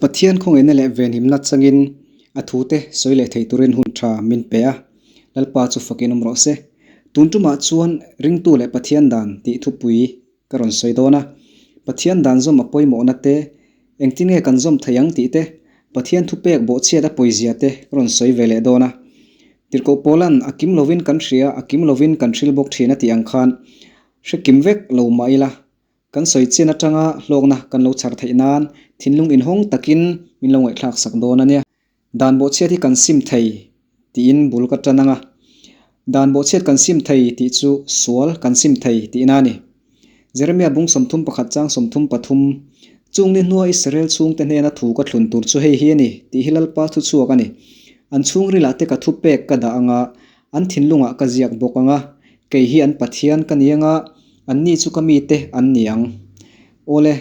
Pathian khawngaihna leh venhimna changin a thute sawi leh thei turin hun tha min pe a, Lalpa chu fakin awm rawh se. Tun tumah chuan ringtu leh Pathian dan tih thupui ka rawn sawi dawn a, Pathian dan zawm a pawimawhna te, engtin nge kan zawm thei ang tih te, Pathian thupek bawhchhiat a pawizia te ka rawn sawi ve leh dawn a. Tirhkoh Paula'n a kim lovin kan hria, a kim lovin kan hril bawk thin a tih ang khan hre kim vek lo mah ila, Kan sawi chian atanga hlawkna kan lo chhar theih nan thinlung inhawng takin min lo ngaihthlak sak dawn a nia. Dan bawhchhiat hi kan sim thei tiin bul ka tan ang a. Dan bawhchhiat kan sim thei tih chu sual kan sim thei tihna a ni. Jeremia bung 31 chang 33, Chung ni hnua Israel chhungte hnena thu ka thlun tur chu hei hi a ni tih hi Lalpa thu chhuak a ni. An chhungrilah te ka thupek ka dah ang a, An thinlungah ka ziak bawk ang a, kei hi an Pathian ka ni ang a, anni chu ka mite an ni ang. Awle,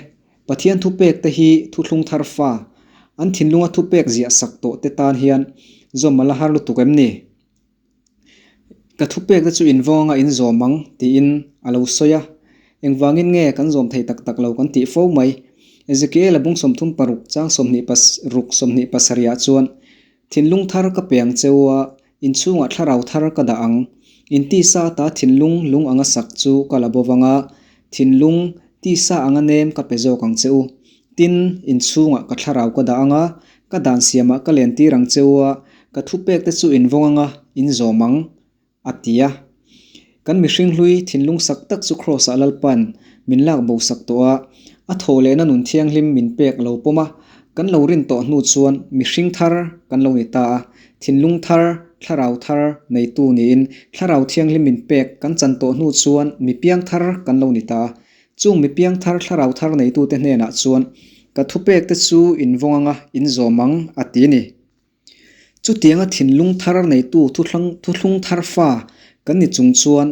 Pathian thupek te hi thuthlung thar fa, an thinlunga thupek ziah sak tawh te tan hian zawm a la har lutuk em ni? Ka thupek te chu invawng anga inzawm ang, tiin a lo sawi a. Engvangin nge kan zawm thei tak tak lo kan tih fo mai? Ezekiel-a bung 36 chang 26 27 ah chuan, Thinlung thar ka pe ang che u a, Inchhungah thlarau thar ka dah ang. In tisa ata thinlung lung anga sak chu ka la bo vang a, thinlung tisa anga nem ka pe zawk ang che u. Tin, inchhungah ka thlarau ka dah ang a, ka dan siamah ka lentir ang che u a, ka thupekte chu in vawng ang a, in zawm ang, a ti a. Kan mihring hlui thinlung sak tak chu Kraws-ah Lalpa'n min lak bo sak tawh a, a thaw lehna nun thianghlim min pek lo pawm a, kan lo rin tawh hnu chuan mihring thar kan lo ni ta a, thinlung thar, thlarau thar neitu niin thlarau thianghlim min pek kan chan tawh hnu chuan mi piang thar kan lo ni ta a. Chung mi piang thar thlarau thar neitute hnenah chuan ka thupekte chu in vawng anga in zawm ang a ti ni. Chutianga thinlung thar neitu thuthlung thar fa kan ni chung chuan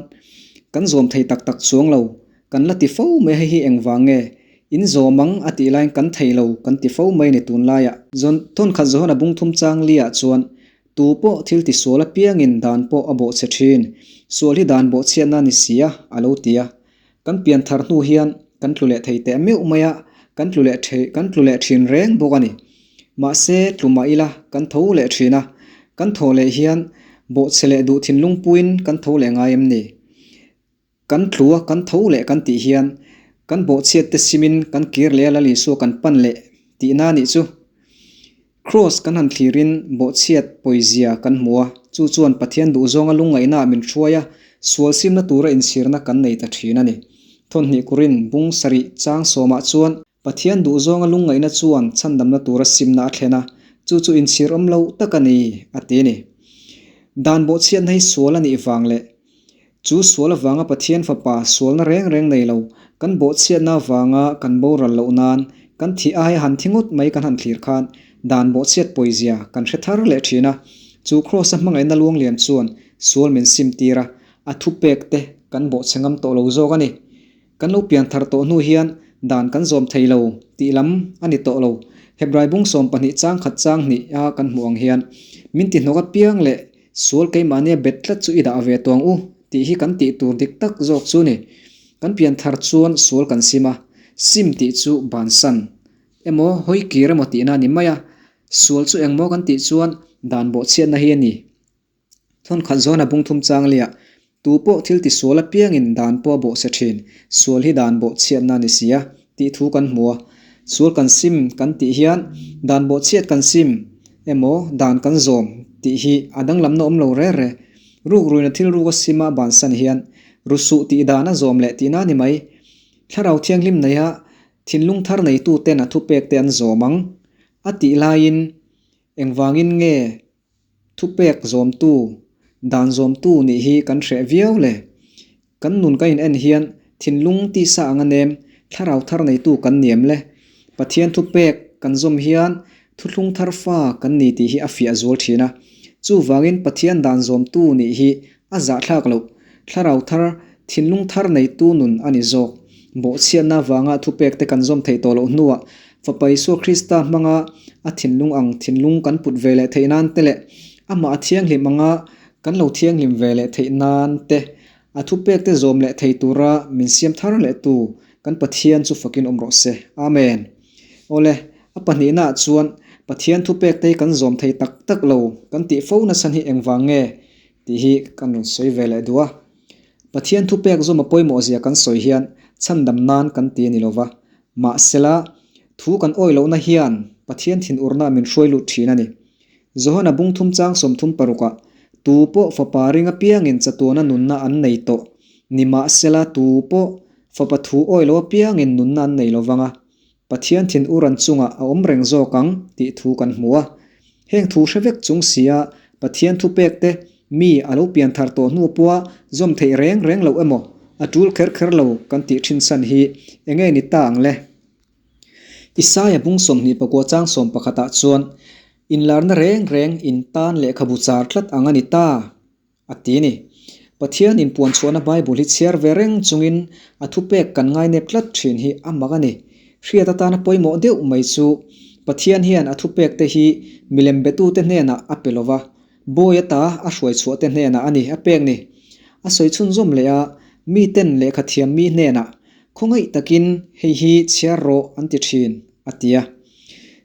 kan zawm thei tak tak chuang lo, kan la ti fo mai hei hi engvang nge? In zawm ang a tih laiin kan thei lo kan ti fo mai ni tunlaiah. Thawnkhat Johana bung thum chang liah chuan tu pawh thil ti sual apiangin dan pawh a bawhchhe thin, sual hi dan bawhchhiatna a ni si a, a lo ti a. Kan pian thar hnu hian kan tlu leh thei teh meuh mai a, kan tlu leh thei kan tlu leh thin reng bawk a ni. Mahse, tlu mah ila kan tho leh thin a, kan thaw leh hian bawhchhe leh duh thinlung puiin kan tho leh ngai em ni? Kan tlu a, kan tho leh kan tih hian kan bawhchhiat te simin kan kir leh a Lal Isua kan pan leh tihna a nih chu. Kraws kan han thlirin bawhchhiat pawizia kan hmu a, chu chuan Pathian duhzawnga lungngaihnaah min hruai a, sual simna tura inchhirna kan nei ta thin a ni. Thawhnih kurin bung sarih chang sawmah chuan Pathian duhzawnga lungngaihna chuan chhandamna tura simna a thlen a, chu chu inchhir awm lo tak a ni, a ti a ni. Dan bawhchhiatna hi sual a nih vang leh Chu sual avanga Pathian Fapa sualna reng reng nei lo, kan bawhchhiatna avanga kan boral loh nan, kan thih aia han thi ngawt mai kan han thlir khan dan bawhchhiat pawizia kan hre thar leh thin a. Chu Kraws-a hmangaihna luangliam chuan sual min sim tir a, a thupek te kan bawhchhe ngam tawh lo zawk a ni. Kan lo pian thar tawh hnu hian dan kan zawm thei lo tih lam a ni tawh lo. Hebrai bung 12 chang khat chang hnih a kan hmuh ang hian min ti hnawk apiang leh Sual keimahnia bet tlat chu i dah ve tawh ang u tih hi kan tih tur dik tak zawk chu ni. Kan pian thar chuan sual kan sim a, sim tih chu bansan emaw hawi kir emaw tihna a ni mai a, sual chu engmaw kan tih chuan dan bawhchhiatna hi a ni. Thawnkhat zawn a bung thum chang liah, tu pawh thil ti sual apiangin dan pawh a bawhchhe thin, sual hi dan bawhchhiatna a ni si a tih thu kan hmu a. Sual kan sim kan tih hian dan bawhchhiat kan sim emaw dan kan zawm tih hi a danglamna awm lo reng reng. Rukruina thil ruk a sima bansan hian rusuh tih dan a zawm leh tihna a ni mai. Thlarau thianghlim neiha thinlung thar neituten a thupek te an zawm ang a tih laiin engvangin nge Thupek zawmtu, dan zawmtu nih hi kan hreh viau le. Kan nun kan in en hian thinlung tisa anga nem, thlarau thar neitu kan ni em le? Pathian thupek kan zawm hian thuthlung thar fa kan ni tih hi a fiah zual thin a. Chuvangin Pathian dan zawmtu nih hi a zahthlak loh, thlarau thar, thinlung thar neitu nun a ni zawk. Bawhchhiatna avanga thupek te kan zawm theih tawh loh hnuah Fapa Isua Krista hmanga a thinlung ang thinlung kan put ve leh theih nan te leh amah a thianghlim anga kan lo thianghlim ve leh theih nan te a thupek te zawm leh thei tura min siam thar leh tu kan Pathian chu fakin awm rawh se. Amen. Awle. A pahnihnaah chuan Pathian thupek te hi kan zawm thei tak tak lo kan tih fo nachhan hi engvang nge tih hi kan rawn sawi ve leh duh a. Pathian thupek zawm a pawimawh zia kan sawi hian chhandam nan kan ti a ni lova, mahsela thu kan awih lohna hian Pathian thinurna min hruai lut thin a ni. Johana bung thum chang 36ah, Tu pawh fapa ring apiangin chatuana nunna an nei tawh, nimahsela tu pawh fapa thu awih lo apiangin nunna an nei lovang a, Pathian thinur an chungah a awm reng zawk ang tih thu kan hmu a. Heng thu hre vek chung sia Pathian thupek te mi a lo pian thar tawh hnu pawha zawm theih reng reng loh emaw a tul kher kher lo kan tih thin san hi enge ni ta ang le? Isaia bung 24 chang 11 ah chuan, Inlarna reng reng in tan lehkhabu char tlat ang a ni ta. A ti ni. Pathian inpuan chhuahna Bible hi chhiar ve reng chungin a thupek kan ngainep tlat thin hi a mak a ni. Hriat atana pawimawh deuh mai chu Pathian hian a thupek te hi milem betute hnenah a pe lova, bawi ata a hruai chhuah te hnenah a ni a pek ni. A sawi chhunzawm leh a, miten lehkha thiam mi hnenah khawngaih takin hei hi chhiar rawh an ti thin, a ti a.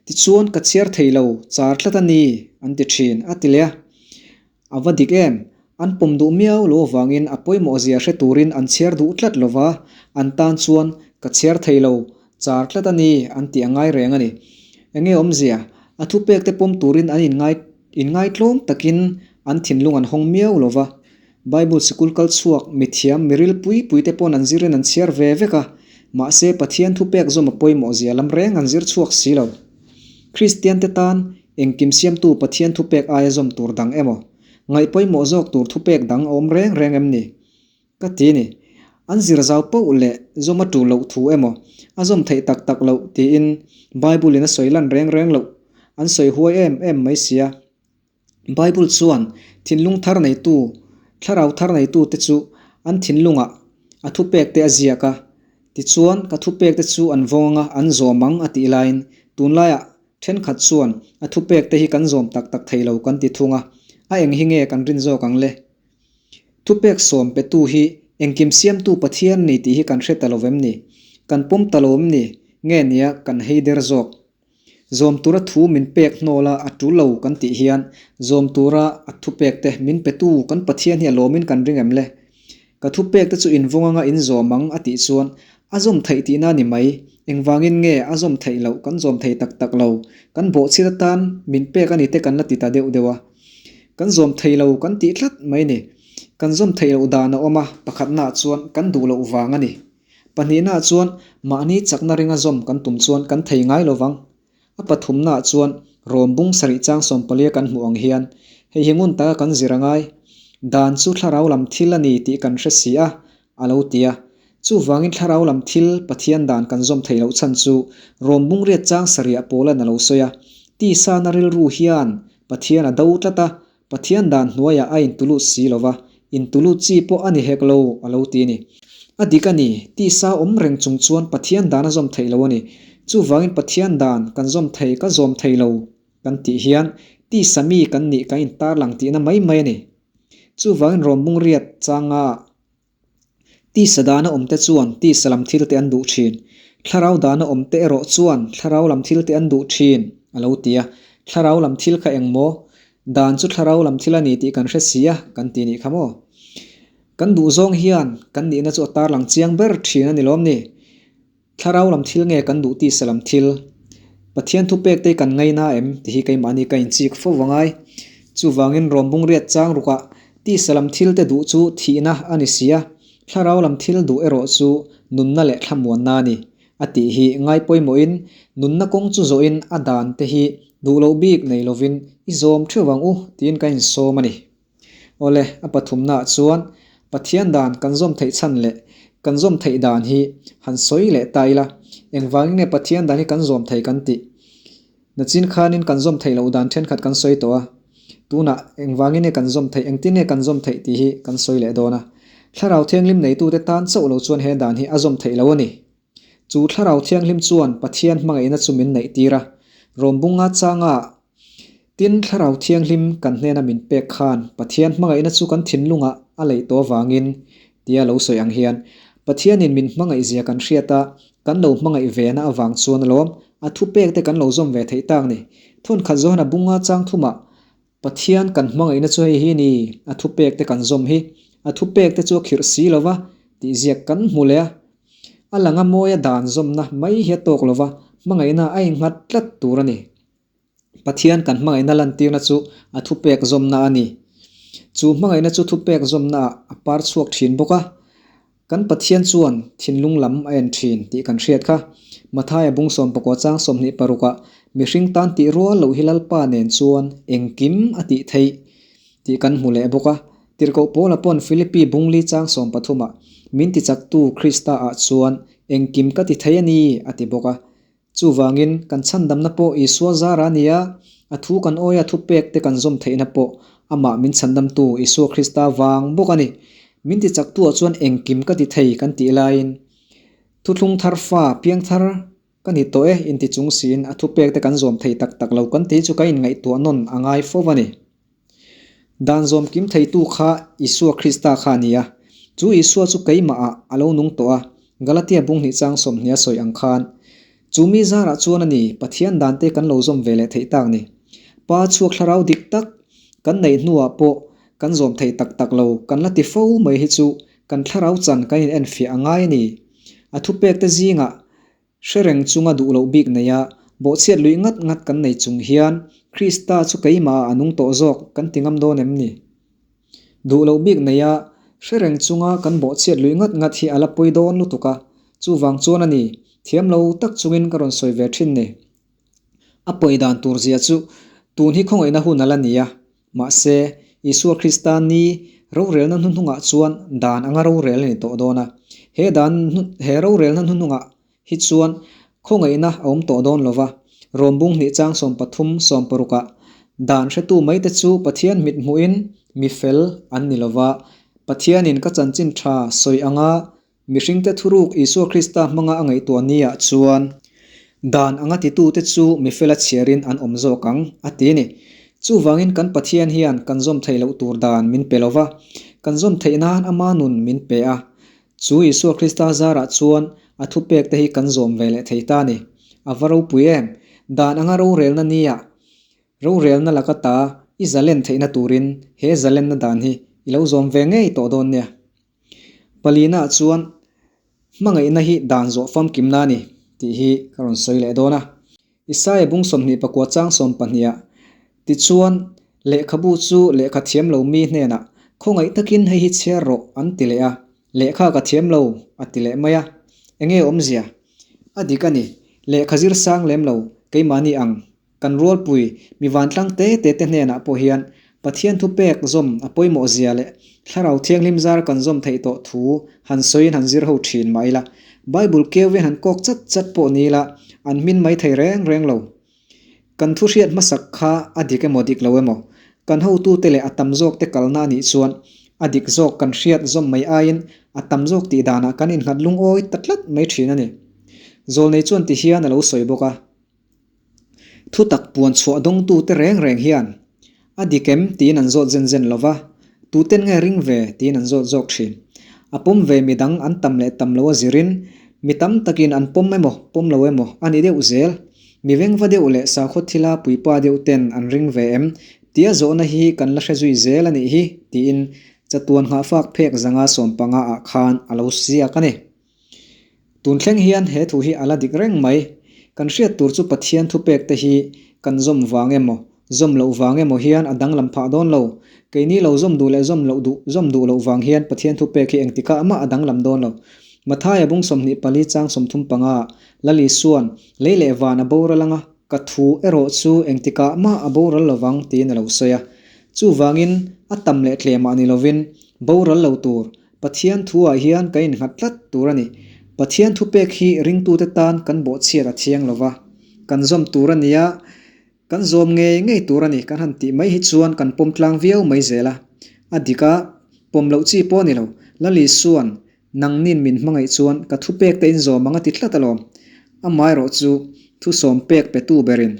Tichuan ka chhiar thei lo, char tlat a ni, an ti thin, a ti leh a. A va dik em? An pawm duh miau lo avangin a pawimawh zia hre turin an chhiar duh tlat lo va, an tan chuan ka chhiar thei lo, char tlat a ni an tih a ngai reng a ni. Enge awmzia? A thupek te pawm turin an inngai inngai tlawm takin an thinlung an hawng miau lo va. Bible sikul kal chhuak mithiam miril pui pui te pawn an zirin an chhiar ve vek a, mahse Pathian thupek zawm a pawimawh zia lam reng an zir chhuak si lo. Kristian te tan Engkim siamtu Pathian thupek aia zawm tur dang emaw, ngaih pawimawh zawk tur thupek dang a awm reng reng em ni? Ka ti ni. An zir zau poh leh zawm a tul loh thu emaw, a zawm theih tak tak loh tiin Bible in a sawi lan reng reng loh an sawi huai em em mai sia. Bible chuan thinlung thar neitu, thlarau thar neitu te chu an thinlungah a thupek te a ziak a, tichuan ka thupek te chu an vawng anga an zawm ang a tih laiin tunlaiah Thenkhat chuan a thupek te hi kan zawm tak tak thei lo kan ti thung a, a eng hi nge kan rin zawk ang le? Thupek sawm petu hi engkim siamtu Pathian ni tih hi kan hre ta lo vem ni? Kan pawm ta lo em ni? Nge nia kan hei der zawk? Zawm tura thu min pek hnawla a tul lo kan tih hian zawm tura a thupek te min petu kan Pathian hi a lawmin kan ring em le? Ka thupek te chu in vawng anga in zawm ang a tih chuan a zawm theih tihna a ni mai. Engvangin nge a zawm theih loh kan zawm thei tak tak lo, kan bawhchhiat atan min pek a ni te kan la ti ta deuh deuh a. Kan zawm thei lo kan tih tlat mai ni. Kan zawm theih loh dan a awm a, pakhatnaah chuan kan duh loh vang a ni. Pahnihnaah chuan mahni chakna ringa zawm kan tum chuan kan thei ngai lo vang. A pathumnaah chuan Rom bung sarih chang sawmpalia kan hmuh ang hian hei hi ngun taka kan zir a ngai. Dan chu thlarau lam thil a ni tih kan hre si a, a lo ti a. Chuvangin thlarau lam thil Pathian dan kan zawm theih loh chhan chu Rom bung riat chang sarihah Paula'n a lo sawi a. Tisana rilru hian Pathian a do tlat a, Pathian dan hnuaiah a intulut si lo va, intulut chi pawh a ni hek lo, a lo ti a ni. A dik a ni, tisa awm reng chung chuan Pathian dan a zawm theih lo a ni. Chuvangin Pathian dan kan zawm thei, ka zawm thei lo kan tih hian tisa mi kan nih kan intarlang tihna mai mai a ni. Chuvangin Rawmbung riat changa Tisa dana awmte chuan tisa lam thilte an duh thin. Thlarau dana awmte erawh chuan thlarau lam thilte an duh thin, a lo ti a. Thlarau lam thil kha eng maw? Dan chu thlarau lam thil a ni tih kan hre si a, kan ti nih kha maw? Kan duh zawng hian kan nihna chu a tarlang chiang ber thin a ni lawm ni? Thlarau lam thil nge kan duh tisa lam thil? Pathian thupek te kan ngaina em tih hi keimahni ka inchik fo va ngai. Chuvangin Rawmbung riat chang rukah tisa lam thil te duh chu thihna a ni si a, thlarau lam thil duh erawh chu nunna leh thlamuanna a ni a tih hi ngai pawimawhin nunna kawng chu zawhin a dan te hi duh loh bik nei lovin i zawm theuh ang u tiin ka insawm a ni. Awle, a pathumnaah chuan Pathian dan kan zawm theih chhan leh kan zawm theih dan hi han sawi leh ta ila, engvangin nge Pathian dan hi kan zawm thei kan tih? Nachin khanin kan zawm theih loh dan thenkhat kan sawi tawh a, tunah engvangin nge kan zawm theih, engtin nge kan zawm theih tih hi kan sawi leh dawn a. Thlarau Thianghlim neitute tan chauh lo chuan he dan hi a zawm theih lo a ni. Chu Thlarau Thianghlim chuan Pathian hmangaihna chu min neih tir a, Rawmbunga changa Tin, Thlarau Thianghlim kan hnena min pek khan Pathian hmangaihna chu kan thinlungah a leih tawh avangin tia lo sawi ang hian Pathianin min hmangaih zia kan hriat a, kan lo hmangaih ve na avang chuan alawm a thupek te kan lo zawm ve theih tak ni. Thawnkhat zawn a bunga chang thumah Pathian kan hmangaihna chu hei hi ni, a thupek te kan zawm hi, a thupek te chu a khirh si lova tih ziak kan hmu leh a. A langa mawia dan zawmna mai hi a tawk lova, hmangaihna a innghat tlat tur a ni. Pathian kan hmangaihna lantirna chu a thupek zawmna a ni. Chu hmangaihna chu thupek zawmnaah a par chhuak thin bawk a. Kan Pathian chuan thinlung lam a en thin tih kan hriat kha. Mathaia bung sawmpakua chang 26 ah mihring tan tih rual loh hi Lalpa nen chuan engkim a tih theih tih kan hmu leh bawk a. Tirhkoh Paula pawn Philippi bungli chang 13 ah min tichaktu Krista ah chuan engkim ka ti thei a ni a ti bawk a. Chuvangin, kan chhandamna pawh Isua zara a ni a, a thu kan awia thupek te kan zawm theihna pawh amah min chhandamtu Isua Krista vang bawk a ni. Min tichaktuah chuan engkim ka ti thei kan tih laiin, Thuthlung thar fa piang thar ka ni tawh e inti chung siin a thupek te kan zawm thei tak tak lo kan tih chu ka inngaihtuah nawn a ngai fo a ni. Dan zawm kim theitu kha Isua Krista kha a ni a, chu Isua chu keimahah a lo nung tawh a, Galatia bung hnih chang 20 a sawi ang khan, Chu mi zarah chuan a ni, Pathian dante kan lo zawm ve leh theih tak ni. Pa chhuak thlarau dik tak kan neih hnuah pawh kan zawm thei tak tak lo kan la ti fo mai hi chu kan thlarau chan kan in enfiah a ngai a ni. A thupekte zingah Hre reng chunga duh loh bik neia bawhchhiat luih ngat ngat kan nei chung hian Krista chu keimahah a nung tawh zawk kan ti ngam dawn em ni? Duh loh bik neia hre reng chunga kan bawhchhiat luih ngat ngat hi a la pawi dawn lutuk a, chuvang chuan a ni, thiam lo tak chungin ka rawn sawi ve thin ni. A pawi dan tur zia chu tun hi khawngaihna hun a la ni a, Mahse, Isua Krista ni rorelna hnuhnungah chuan dan anga rorel a ni tawh dawn a. He dan he rorelna hnuhnungah hi chuan khawngaihna a awm tawh dawn lo va. Rom bung hnih chang 13 16 ah dan hretu maite chu Pathian mit hmuhin mi fel an ni lo va, Pathianin ka chanchin tha sawi anga Mihringte thuruk Isua Krista hmanga a ngaihtuah niah chuan dan anga titute chu mi fela chhiarin an awm zawk ang, a ti ni. Chuvangin kan Pathian hian kan zawm theih loh tur dan min pe lo va, kan zawm theih nan ama nun min pe a. Chu Isua Krista zarah chuan a thupekte hi kan zawm ve leh thei ta ni. A va ropui em! Dan anga rorelna niah rorelna laka ta i zalen theihna turin he zalenna dan hi i lo zawm ve ngei tawh dawn nia. Palina chuan hmangaihna hi dan zawh famkimna a ni tih hi ka rawn sawi leh dawn a. Isaia bung 29 chang 12 ah tichuan lehkhabu chu lehkha thiam lo mi hnenah khawngaih takin hei hi chhiar rawh an ti leh a, lehkha ka thiam lo a ti leh mai a. Enge awmzia? A dik a ni, lehkha zir sang lem lo keimahni ang Kan rualpui mi vantlang te te te hnenah pawh hian Pathian thupek zawm a pawimawh zia leh Thlarau Thianghlim zar kan zawm theih tawh thu han sawiin han zir ho thin mah ila, Bible keu hian han kawk chat chat pawh ni ila an hmin mai thei reng reng lo. Kan thu hriat hmasak kha a dik emaw dik lo emaw, kan hotute leh a tam zawk te kalna a nih chuan a dik zawk kan hriat zawm mai aiin a tam zawk tih danah kan innghat lungawi ta tlat mai thin a ni. Zawlnei chuan ti hian a lo sawi bawk a. Thutak puan chhuah dawngtute reng reng hian a dik em tiin an zawt zen zen lo va, tuten nge ring ve tiin an zawt zawk thin. A pawm ve mi dang an tam leh tam lo a zirin mi tam takin an pawm emaw pawm lo emaw a ni deuh zel. Mi vengva deuh leh sakhaw thila puipa deuh ten an ring ve em tia zawhna hi kan la hre zui zel a nih hi tiin chatuan nghahfak phek zanga 15 ah khan a lo ziak a ni. Tun thleng hian he thu hi a la dik reng mai. Kan hriat tur chu Pathian thupek te hi kan zawm vang emaw, zawm loh vang emaw hian a danglam phah dawn lo. Keini lo zawm duh leh zawm loh duh, zawm duh loh vang hian Pathian thupek hi engtikah mah a danglam dawn lo. Mathaia bung 24 chang 35 ah Lal Isua'n lei leh van a boral anga ka thu erawh chu engtikah mah a boral lovang tiin a lo sawi a. Chuvangin a tam leh tlemah ni lovin boral lo tur Pathian thu ah hian kan innghat tlat tur a ni. Pathian thupek hi ringtute tan kan bawhchhiat a thiang lo va, kan zawm tur a ni a, kan zawm ngei ngei tur a ni kan han tih mai hi chuan kan pawm tlang viau mai zel a. A dik a, pawm loh chi pawh a ni lo. Lali Suan, Nangnin min hmangaih chuan ka thupek te in zawm ang a ti tlat alawm. Amaherawh chu thusawm pek petu berin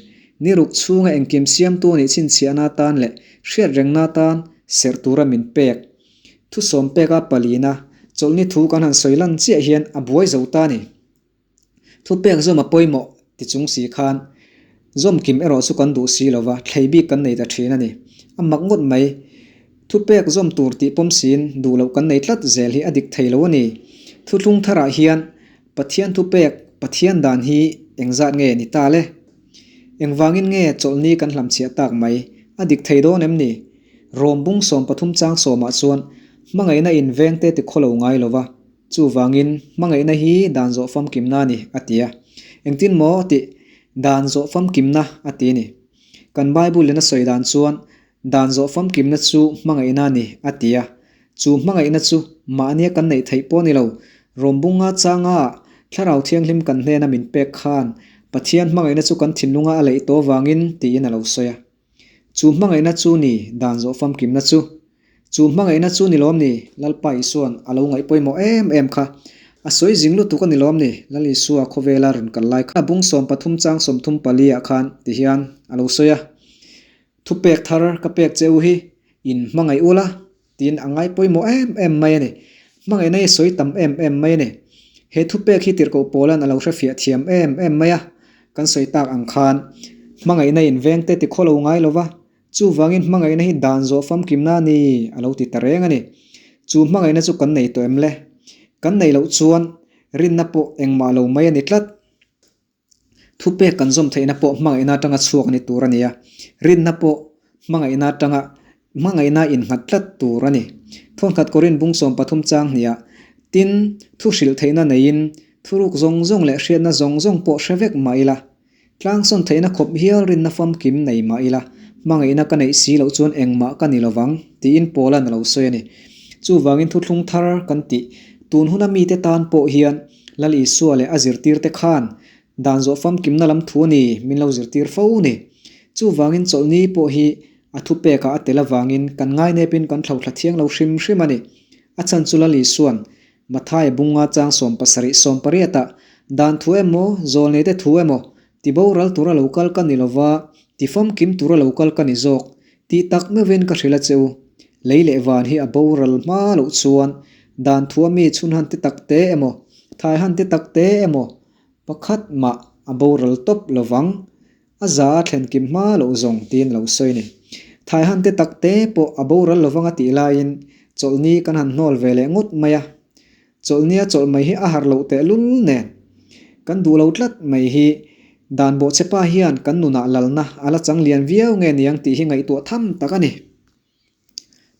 ni ruk chhunga engkim siamtu nih chhinchhiahna atan leh hriatrengna atan serh tura min pek Thusawm peka palina chawlhni thu kan han sawi lan chiah hian a buai zo ta a ni. Thupek zawm a pawimawh. ti chung si khan zawmkim erawh chu kan duh si lo va, thlei bik kan nei ta thin a ni. A mak ngawt mai. Thupek zawm tur tih pawm siin duh loh kan nei tlat zel hi a dik thei lo a ni. Thuthlung tharah hian Pathian thupek, Pathian dan hi engzat nge ni ta le? Engvangin nge chawlhni kan hlamchhiah tak mai? A dik thei dawn em ni? Rom bung 13 chang sawmah chuan hmangaihna in vengte ti khawlo ngai lo va, chuvangin hmangaihna hi dan zawh famkimna a ni a ti a. Engtin maw tih dan zawh famkimna a ti ni. Kan Bible in a sawi dan chuan Dan zawh famkimna chu hmangaihna a ni, a ti a. Chu hmangaihna chu mahnia kan neih theih pawh a ni lo. Rawmbunga changa Thlarau Thianghlim kan hnena min pek khan Pathian hmangaihna chu kan thinlunga a leih tawh vangin tiin a lo sawi a. Chu hmangaihna chu ni dan zawh famkimna chu. Chu hmangaihna chu ni lawm ni? Lalpa Isua'n a lo ngaih pawimawh em em kha. A sawi zing lutuk a ni lawm ni? Lal Isua khawvela rawn kal lai kha bung 13 chang 34 ah khan tihian a lo sawi a. Thupek thar ka pek che u hi in hmangaih ula tiin a ngai pawimawh em em mai a ni. Hmangaihna hi sawi tam em em mai a ni. He thupek hi tirhkoh Paulan a lo hrefiah thiam em em mai a, kan sawi tak ang khan hmangaihna in vengte ti khaw lo ngai lo va, chuvangin hmangaihna hi dan zawh famkimna a ni a lo ti ta reng a ni. Chu hmangaihna chu kan nei tawh em le? Kan neih loh chuan rinna pawh engmah lo mai a ni tlat. Thupek kan zawm theihna pawh hmangaihna atanga chhuak ni tur a ni a, rinna pawh hmangaihna atanga hmangaihna innghat tlat tur a ni. Thawnkhat Korin bung 13 chang hniah, Tin, thu hrilh theihna neiin thuruk zawng zawng leh hriatna zawng zawng pawh hre vek mah ila, tlangsawn theihna khawp hial rinna famkim nei mah ila, hmangaihna ka neih si loh chuan engmah ka ni lovang, tiin Paula'n a lo sawi a ni. Chuvangin thuthlung thar kan tih tun huna mite tan pawh hian Lal Isua leh a zirtirte khan dan zawh famkimna lam thu a ni min lo zirtir fo ni. Chuvangin chawlhni pawh hi a thupekah a tel avangin kan ngainepin kan thlauthla thiang lo hrim hrim a ni. A chhan chu Lal Isua'n Mathaia bunga chang 17 18 ah dan thu emaw, zawlneite thu emaw, ti boral tura lo kal ka ni lova, ti famkim tura lo kal ka ni zawk Tih tak meuhin ka hrilh a che u. Lei leh van hi a boral hma loh chuan dan thua mi chhun han ti tak te emaw, thai han ti tak te emaw pakhat mah a boral tawp lo vang. A za a thlen kim hma loh zawng tiin lo sawi ni. Thai han ti tak te pawh a boral lo vang a tih laiin chawlhni kan han hnawl ve leh ngawt mai a. Chawlhnia chawlh mai hi a harh loh tehlul nen. Kan duh lo tlat mai hi dan bawhchhe pa hian kan nunah lalna a la chang lian viau nge niang tih hi ngaihtuah tham tak a ni.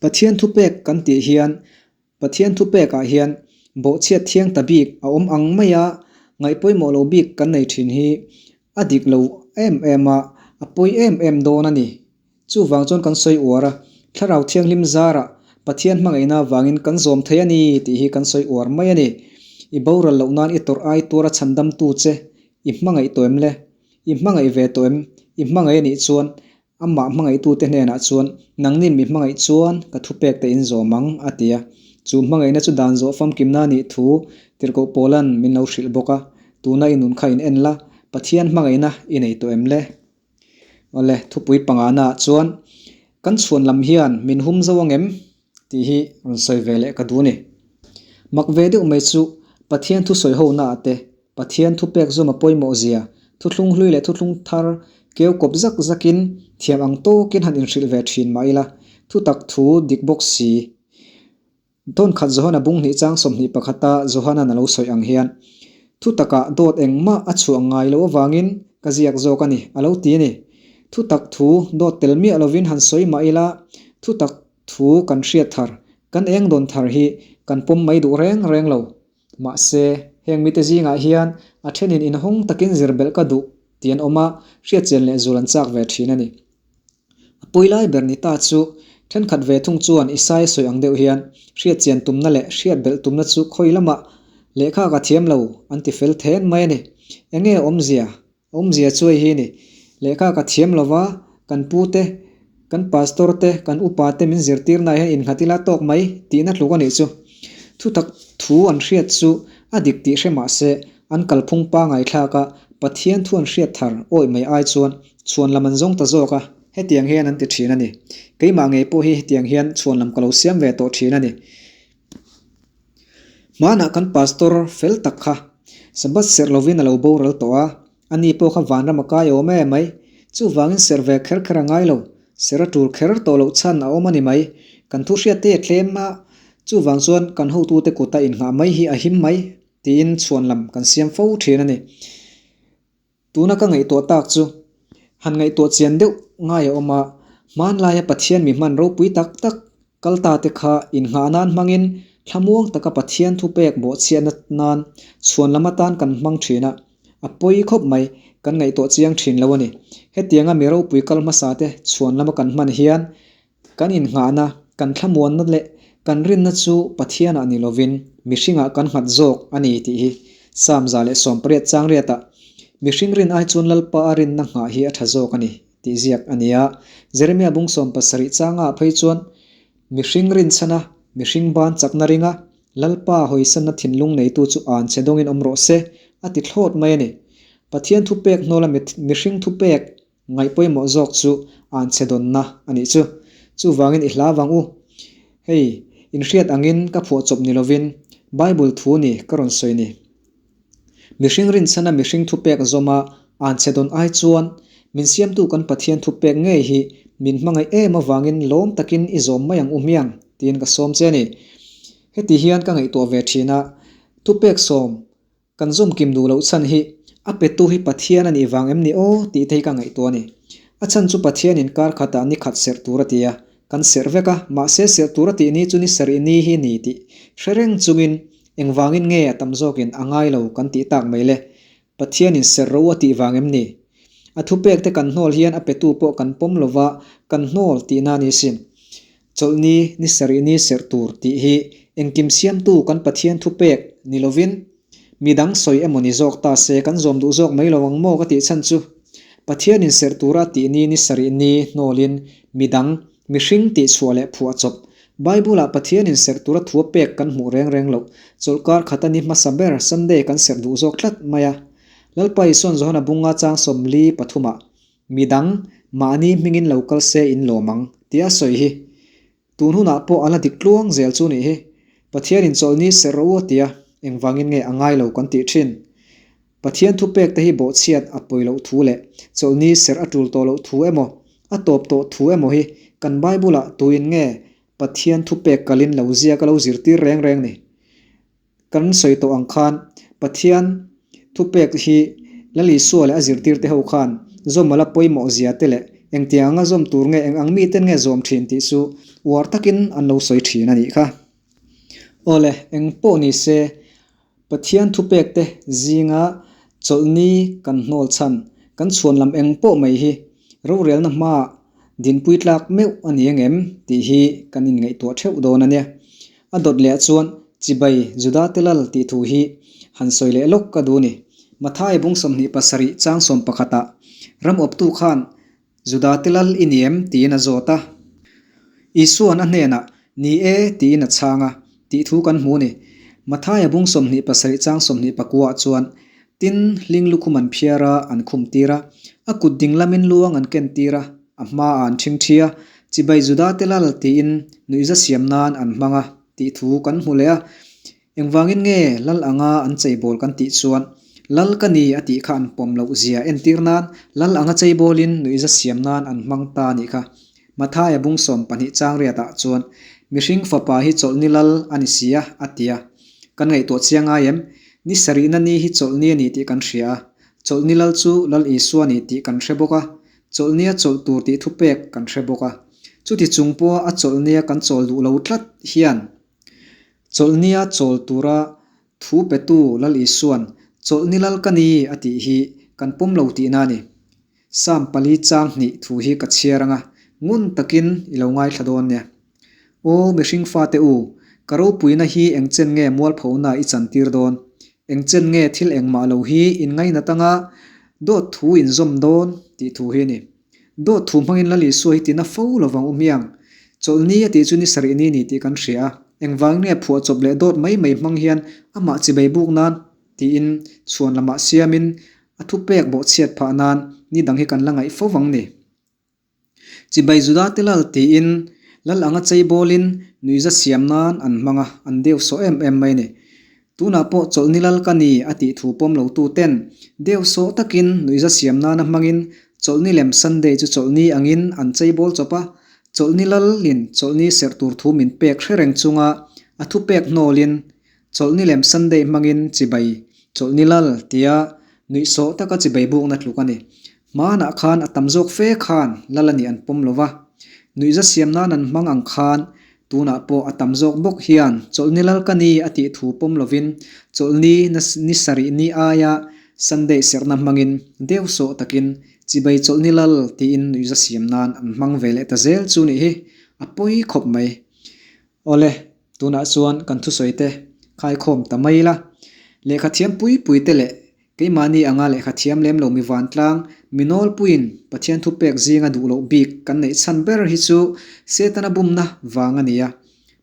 Pathian thupek kan tih hian Pathian thupekah hian bawhchhiat thiang ta bik a awm ang maia ngaih pawimawh lo bik kan nei thin hi a dik lo em em a, a pawi em em dawn a ni. Chuvang chuan kan sawi uar a, Thlarau Thianghlim zarah Pathian hmangaihna avangin kan zawm thei a ni tih hi kan sawi uar mai a ni. I boral loh nan i tawrh ai tuar a chhandamtu che i hmangaih tawh em le? I hmangaih ve tawh em? I hmangaih a nih chuan amah hmangaihtute hnenah chuan nangnin mi hmangaih chuan ka thupek te in zawm ang a ti a. Chu hmangaihna chu dan zawh famkimna a nih thu Tirhkoh Paula'n min lo hrilh bawk a, tuna i nun kha in en la, Pathian hmangaihna i nei tawh em le? Awle, thupui pangana ah chuan kan chhuan lam hian min hum zo ang em? tih hi rawn sawi ve leh ka duh a ni. Mak ve deuh mai chu Pathian thu sawi ho na ah te, Pathian thu pek zawm a pawimawh zia, thuthlung hlui leh thuthlung thar keu kawp zak zak in thiam ang tawkin han inhrilh ve thin mah ila, thutak thu dik bawk si. Tawn khat Johana bung hnih chang 21 a Johana'n a lo sawi ang hian, Thu takah dawt engmah a chhuah ngai loh avangin ka ziak zawk a ni, a lo ti a ni. Thu tak thu dawt tel miah lovin han sawi mah ila, thu tak thu kan hriat thar, kan eng dawn thar hi kan pawm mai duh reng reng lo. Mahse, heng mite zingah hian a thenin inhawng takin zir belh ka duh tih an awm a, hriatchian leh zul an chak ve thin a ni. A pawi lai ber ni ta chu thenkhat ve thung chuan Isaia sawi ang deuh hian hriatchian tumna leh hriat belh tumna chu khawi lamah lehkha ka thiam lo an ti fel then mai a ni. Enge awmzia? Awmzia chu hei hi a ni. Lehkha ka thiam lova kan pu te, kan pastor te, kan upa te min zirtirna hian innghat ila tawk mai tihna tluk a nih chu. Thutak thu an hriat chu a dik tih hre mah se An kalphung pangai thlak a, Pathian thu an hriat thar awih mai ai chuan chhuan lam an zawng ta zawk a, hetiang hian an ti thin a ni. Keimah ngei pawh hi hetiang hian chhuan lam ka lo siam ve tawh thin a ni. Hmanah kan pastor fel tak kha Sabbath serh lovin a lo boral tawh a. Ani pawh kha vanram a kai awm e mai. Chuvangin serh ve kher kher a ngai lo. Serh a tul kher tawh loh chhan a awm a ni mai. Kan thu hriat te a tlem a, chuvang chuan kan hotute kuta innghah mai hi a him mai tiin chhuanlam kan siam fo thin a ni. Tuna ka ngaihtuah tak chu han ngaihtuah chian deuh ngai a awm a, hmanlaia Pathian mi hman ropui tak tak kal ta te kha innghah nan hmangin thlamuang taka Pathian thupek bawhchhiatna nan chhuanlam atan kan hmang thin a, a pawi khawp mai kan ngaihtuah chiang thin lo a ni. Hetianga mi ropui kal hmasa te chhuanlama kan hman hian Kan innghahna, kan thlamuanna leh kan rinna chu Pathianah ni lovin mihringah kan nghat zawk a ni tih hi Psalm 118 chang riatah Mihring rin ai chuan Lalpa a rinna nghah hi a tha zawk a ni tih ziak a ni a. Jeremia bung 70 changah phei chuan Mihring rinchhana, mihring ban chakna ringa, Lalpa hawisanna thinlung neitu chu an che dawngin awm rawh se a ti thlawt mai a ni. Pathian thupek hnawla mihring thupek Ngaih pawimawh zawk chu an che dawnna a nih chu. Chuvangin i hla vang u. Hei, inhriat angin ka phuah chawp ni lovin Bible thu ni ka rawn sawi ni. Mihring rinchhana mihring thupek zawma an che dawn ai chuan min siamtu kan Pathian thupek ngei hi min hmangaih em avangin lawm takin i zawm mai ang u hmiang tiin ka sawm che a ni. Heti hian ka ngaihtuah ve thin a, thupek sawm Kan zawm kim duh loh chhan hi a petu hi Pathian a nih vang em ni aw tih te hi ka ngaihtuah a ni. A chhan chu Pathianin kar khatah ni khat serh tur a ti a, kan serh vek a, mahse serh tur a tih ni chu ni sarih ni hi ni tih hre reng chungin engvangin nge a tam zawkin a ngai lo kan tih tak mai le? Pathianin serh ro a tih vang em ni? A thupek te kan hnawl hian a petu pawh kan pawm lova kan hnawl tihna a ni sin. Chawlhni, ni sarih ni serh tur tih hi engkim siamtu kan Pathian thupek ni lovin midang sawi emaw ni zawk ta se kan zawm duh zawk mai lo ang maw ka tih chhan chu Pathianin serh tura tih ni ni sarih ni hnawlin midang mihring tih chhuah leh phuah chawp Bible-ah Pathianin serh tura thua pek kan hmuh reng reng loh chawlhkar khata ni hmasa ber Sunday kan serh duh zawk tlat mai a. Lalpa Isuan Johana bunga chang 43 ah Midang, mahni hmingin lo kal se in lawm ang, tia sawi hi. Tun hunah pawh a la dik tluang zel chu nih hi. Pathianin chawlhni serh rawh u a tia, engvangin nge a ngai lo kan tih thin. Pathian thupek te hi bawhchhiat a pawi loh thu leh chawlhni serh a tul tawh loh thu emaw, a tawp tawh thu emaw hi kan Bible-ah tuin nge Pathian thupek kalin lo ziak a lo zirtir reng reng ni. Kan sawi tawh ang khan Pathian thupek hi Lal Isua leh a zirtirte ho khan zawm ala pawimawh zia te leh engtiang anga zawm tur nge eng ang miten nge zawm thin tih chu uar takin an lo sawi thin a nih kha. Awle, eng pawh ni se Pathian thupek te zinga chawlhni kan hnawl chhan kan chhuan lam eng pawh mai hi rorelna hmaah dinpui tlak meuh a ni ang em tih hi kan inngaihtuah theuh dawn a nia. A dawt leh chuan Chibai Juda te lal tih thu hi han sawi leh lawk ka duh ni. Mathai bung 27 chang 11 ah ram awptu khan Juda te lal i ni em tiin a zawt a. Isua'n a hnenah Ni e tiin a chhang a tih thu kan hmu ni. Mathaia bung 27 chang 29 ah chuan Tin, hling lukhum an phiar a, an khum tir a, a kut ding lamin luang an ken tir a, a hmaah an ṭhingṭhi a, Chibai Juda te lal tiin nuihza siam nan an hmang a tih thu kan hmu leh a. Engvangin nge lal anga an cheibawl kan tih chuan lal ka ni a tih kha an pawm loh zia entir nan lal anga cheibawlin nuihza siam nan an hmang ta a nih kha. Mathaia bung 12 chang riatah chuan mihring fapa hi chawlhni lal a ni si a a ti a. Kan ngaihtuah chiang ngai em? Ni sarihna ni hi chawlhni a ni tih kan hria a. Chawlhni lal chu Lal Isua a ni tih kan hre bawk a. Chawlhnia chawlh tur tih thupek kan hre bawk a. Chuti chung pawha a chawlhnia kan chawl duh lo tlat hian chawlhnia chawl tura thu petu Lal Isua'n chawlhni lal ka ni a tih hi kan pawm lo tihna a ni. Psalm pali chang hnih thu hi ka chhiar anga ngun takin i lo ngaithla dawn nia. Aw mihring fate u, ka ropuina hi engchen nge mualphona i chantir dawn? Engchen nge thil engmah lo hi in ngainat anga dawt thu in zawm dawn tih thu hi a ni. Dawt thu hmangin Lal Isua hi tina fo lovang u hmiang. Chawlhni a tih chu ni sarih ni ni tih kan hria a, engvangin nge phuahchawp leh dawt mai mai hmang hian amah chibei buk nan tiin chhuan lamah siamin a thupek bawhchhiat phah nan ni dang hi kan la ngaih fo vang ni. Chibai Juda te lal tiin lal anga cheibawlin nuihza siam nan an hmang a, an deu sawh em em mai a ni. Tunah pawh chawlhni lal ka ni a tih thu pawm lo tu ten deuh sawh takin nuihza siam nana hmangin chawlhni lem Sunday chu chawlhni angin an chei bawl chawp a, chawlhni lalin chawlhni serh tur thu min pek hre reng chunga a thu pek hnawlin chawlhni lem Sunday hmangin chibai chawlhni lal tia nuihsawh taka chibai bukna tluk a ni. Hmanah khan a tam zawk fe khan lal a nih an pawm lo va, nuihza siam nan an hmang ang khan Tunah pawh a tam zawk bawk hian chawlhni lal ka ni a tih thu pawm lovin chawlhni ni sarih ni aia Sunday serhna hmangin deuh sawh takin chibai chawlhni lal tiin nuihza siam nan an hmang ve leh ta zel chu nih hi a pawi khawp mai. Awle, tunah chuan kan thusawi te khaikhawm ta mai ila. Lehkha thiam pui pui te leh Keimahni anga lehkha thiam lem lo mi vantlang, mi nawlpuiin Pathian thupek zinga duh loh bik kan neih chhan ber hi chu Setana bumna vang a ni a.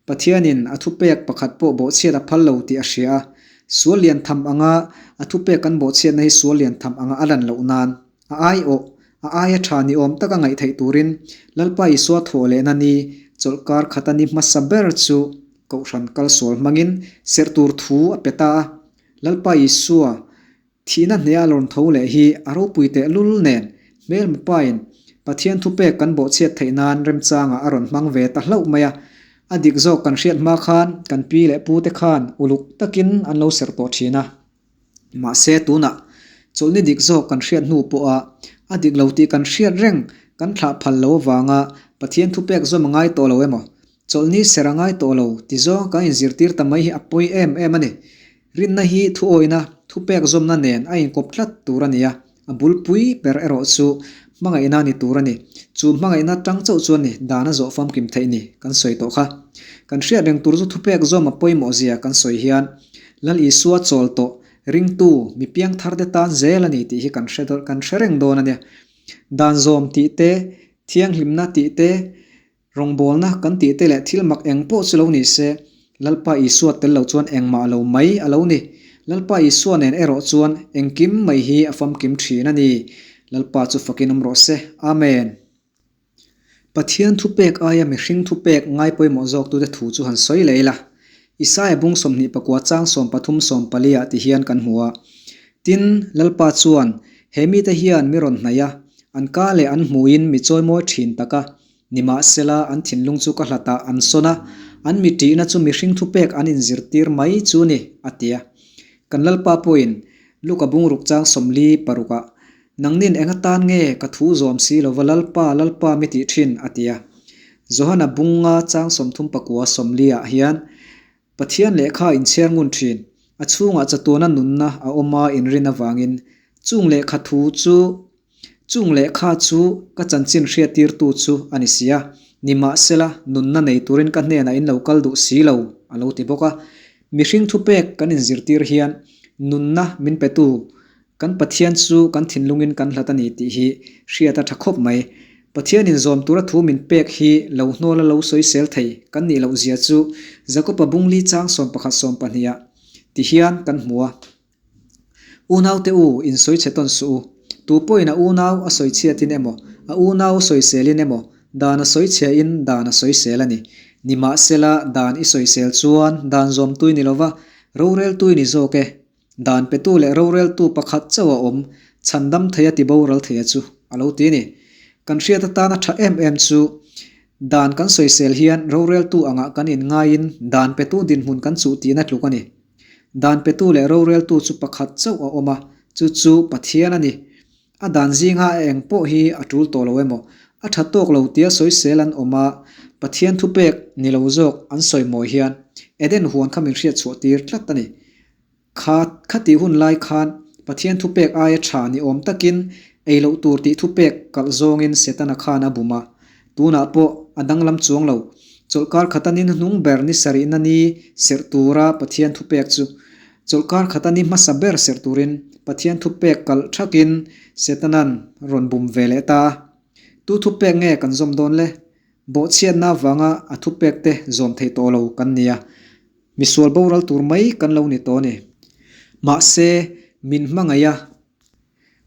Pathianin a thupek pakhat pawh bawhchhiat a phal lo tih a hria a, sual lian tham anga a thupek kan bawhchhiatna hi sual lian tham anga a lan loh nan a aiawh, a aia tha ni awm taka ngaih theih turin Lalpa Isua thawh lehna ni chawlhkar khata ni hmasa ber chu Kohhran kalsual hmangin serh tur thu a pe ta a. Lalpa Isua, thihna hneha lawm tho leh hi a ropui teh lul nen, hmelma pain Pathian thupek kan bawhchhiat theih nan remchangah a rawn hmang ve ta hlauh mai a. A dik zawk kan hriat hma khan kan pi leh pute khan uluk takin an lo serh tawh thin a. Mahse tunah chawlhni dik zawk kan hriat hnu pawha a dik lo tih kan hriat reng kan thlah phal lo avanga Pathian thupek zawm a ngai tawh lo emaw Chawlhni ser a ngai tawh lo ti zawng kan inzirtir ta mai hi a pawi em em a ni. Rinna hi thuawina, thupek zawmna nen a inkawp tlat tur a ni a, a bulpui ber erawh chu hmangaihna ni tur a ni. Chu hmangaihna tang chauh chuan ni dan a zawh famkim theih ni kan sawi tawh kha. Kan hriat reng tur chu thupek zawm a pawimawh zia kan sawi hian Lal Isua chawl tawh ringtu mi piangthar te tan zel a ni tih hi kan hre kan hre reng dawn a nia. Dan zawm tih te, thianghlimna tih te, Rawngbawlna kan tih te leh thil mak eng pawh chu lo ni se, Lalpa Isua tel lo chuan engmah lo mai a lo ni. Lalpa Isua nen erawh chuan engkim mai hi a famkim thin a ni. Lalpa chu fakin awm rawh se. Amen. Pathian thupek aia mihring thupek ngai pawimawh zawktute thu chu han sawi leh ila. Isaia bung 24 chang 13 14 ah ti hian kan hmu a. Tin, Lalpa chuan, He mite hian mi rawn hnaih a, an ka leh an hmuin mi chawimawi thin tak a, Nimahsela, an thinlung chu ka hlatah an sawn a, an mi ṭihna chu mihring thupek an inzirtir mai chu ni, a ti a. Kan Lalpa pawhin Luka bungruk chang 46 ah, Nangnin eng atan nge ka thu zawm si lova Lalpa, Lalpa mi tih ṭhin? a ti a. Johana bunga chang 39 40 ah hian, Pathian lehkha inchhiar ngun ṭhin, a chhungah chatuana nunna a awm a inrin avangin, chung lehkha thu chu Chung lehkha chu ka chanchin hriattirtu chu a ni si a, nimahsela nunna nei turin ka hnenah in lo kal duh si lo, a lo ti bawk a. Mihring thupek kan inzirtir hian nunna min petu kan Pathian chu kan thinlungin kan hlat a ni tih hi hriat a tha khawp mai. Pathianin zawm tura thu min pek hi lo hnuala lo sawisel thei kan nih loh zia chu Jakoba bungli chang 11 12 ah ti hian kan hmu a. Unaute u, in sawi chhe tawn suh u. Tu pawhin a unau a sawi chhiatin emaw, a unau sawiselin emaw, dan a sawi chhiain dan a sawisel a ni. Nimahsela, dan i sawisel chuan dan zawmtui ni lova, roreltui ni zawk e. Dan petu leh roreltu pakhat chauh a awm, chhandam theia ti boral theia chu a lo ti a ni. Kan hriat atana tha em em chu, dan kan sawisel hian roreltu angah kan inngaiin dan petu dinhmun kan chuh tihna tluk a ni. Dan petu leh roreltu chu pakhat chauh a awm a, chu chu Pathian a ni. A dan zinga a eng pawh hi a tul tawh lo emaw, a tha tawk lo tia sawisel an awm a, Pathian thupek ni lo zawk an sawi mawi hian Eden huan kha min hriat chhuah tir tlat a ni. Kha khatih hun lai khan Pathian thupek aia tha ni awm takin ei loh tur tih thupek kalh zawngin Setana khan a bum a, Tunah pawh a danglam chuang lo. Chawlhkar khata ni hnuhnung ber ni sarihna ni serh tura Pathian thupek chu chawlhkar khata ni hmasa ber serh turin Pathian thupek kalh thakin Setanan rawn bum ve leh ta a. Tu thupek nge kan zawm dawn le? Bawhchhiatna avanga a thupek te zawm thei tawh lo kan ni a. Misual boral tur mai kan lo ni tawh a ni. Mahse, min hmangaih a.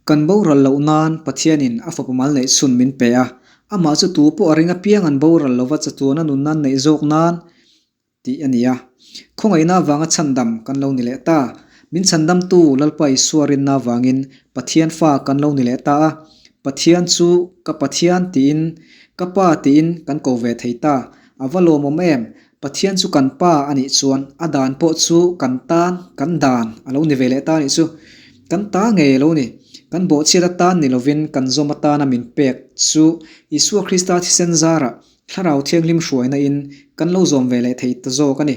Kan boral loh nan Pathianin a fapa mal neih chhun min pe a, amah chu tu pawh a ring apiang an boral lova chatuana nunna an neih zawk nan tih a ni a. Khawngaihna avanga chhandam kan lo ni leh ta. Min chhandamtu Lalpa Isua rinna avangin Pathian fa kan lo ni leh ta a. Pathian chu ka Pathian tiin, ka Pa tiin kan ko ve thei ta. A va lawmawm em? Pathian chu kan Pa a nih chuan a dan pawh chu kan tan, kan dan a lo ni ve leh ta a nih chu. Kan ta ngei a lo ni. Kan bawhchhiat atan ni lovin kan zawm atana min pek chu Isua Krista thisen zarah Thlarau Thianghlim hruaina in kan lo zawm ve leh thei ta zawk a ni.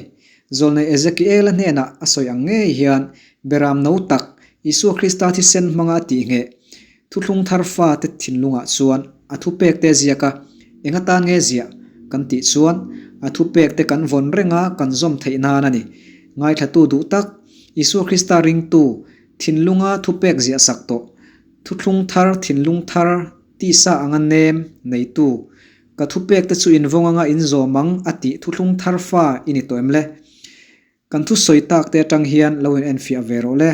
Zawlnei Ezekiela hnenah a sawi ang ngei hian Beram no tak Isua Krista thisen hmanga a tih ngheh Thuthlung thar fate thinlungah chuan a thupekte a ziak a, eng atan nge ziah kan tih chuan a thupekte kan vawn reng a kan zawm theih nan a ni. Ngaithlatu duh tak, Isua Krista ringtu thinlunga thupek ziah sak tawh, thuthlung thar thinlung thar tisa anga nem neitu, ka thupekte chu invawng anga inzawm ang a tih thuthlung thar fa i ni tawh em le? Kan thusawi tak te atang hian lo in enfiah ve rawh le.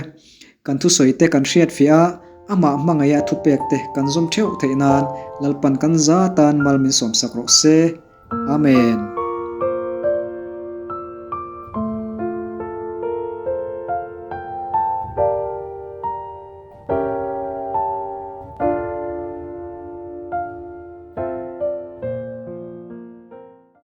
Kan thusawi te kan hriatfiah a, amah hmangaih a thupek te kan zawm theuh theih nan Lalpan kan za tan mal min sawmsak rawh se. Amen.